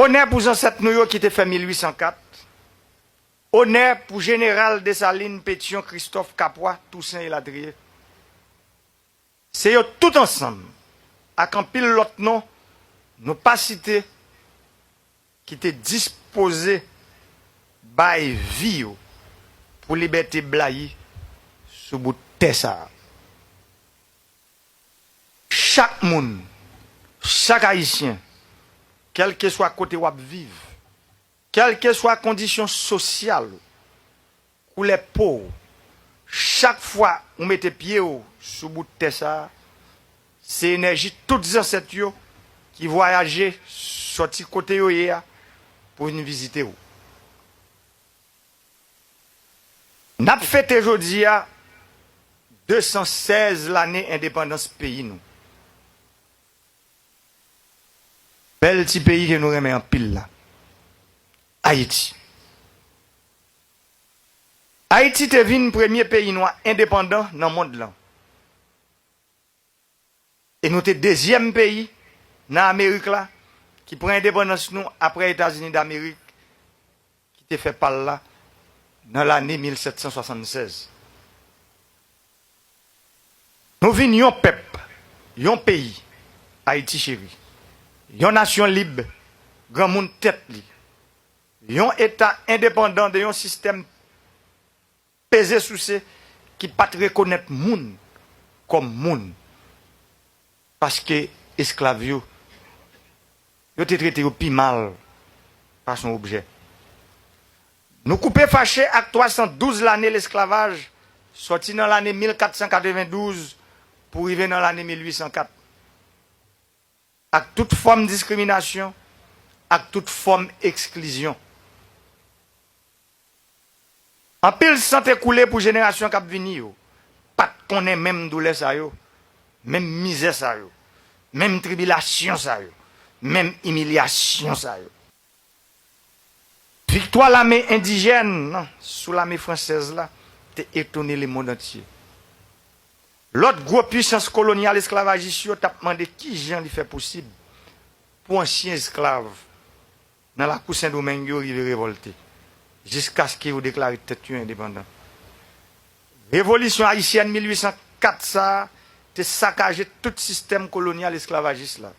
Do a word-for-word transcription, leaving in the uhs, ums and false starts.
Onè pou zansèt nou yo ki te fè mil uit san kat. Onè pou Jeneral Desalin, Petyon, Kristòf, Kapwa, Tousen elatriye. Se yo tout ansanm, ak anpil lòt non nou pa site, ki te dispoze bay vi yo pou libète blayi sou bout tè sa a. Chak moun, chak Ayisyen, kèlkeswa kote w ap viv, kèlkeswa kondisyon sosyal ou, koulè po w, chak fwa ou mete pye w sou bout tè sa a, se enèji tout zansèt yo ki vwayaje sòti kote yo ye a pou vin vizite w. N ap fete jodi a de san sèz lane endepandans peyi nou. Bèl ti peyi ke nou renmen anpil la, Ayiti. Ayiti te vin premye peyi nwa endepandan nan mond lan. E nou te dezyèm peyi nan Amerik la ki pran endepandans nou apre Etazini Damerik ki te fè pa l la nan lane mil sèt san swasannsèz. Nou vin yon pèp, yon peyi, Ayiti cheri, yon nasyon lib, granmoun tèt li, yon eta endepandan de yon sistèm peze souse ki pa t rekonèt moun kòm moun. Paske esklav yo, yo te trete yo pi mal pase yon objè. Nou koupe fache ak twa san douz lane lesklavaj, sòti nan lane mil kat san katrevendouz pou rive nan lane mil uit san kat, ak tout fòm diskriminasyon, ak tout fòm eksklizyon. Anpil san te koule pou jenerasyon k ap vini yo pa t konnen menm doulè sa yo, menm mizè sa yo, menm tribilasyon sa yo, menm imilyasyon sa yo. Viktwa lame endijèn nan sou lame fransèz la te etone lemonn antye. Lòt gwo pisans kolonyal esklavajis yo t ap mande kijan li fè posib pou ansyen esklav nan lakou Sendomeng yo rive revòlte, jiskaske yo deklare tèt yo endepandan. Revolisyon ayisyèn mil uit san kat sa a te sakaje tout sistèm kolonyal esklavajis la.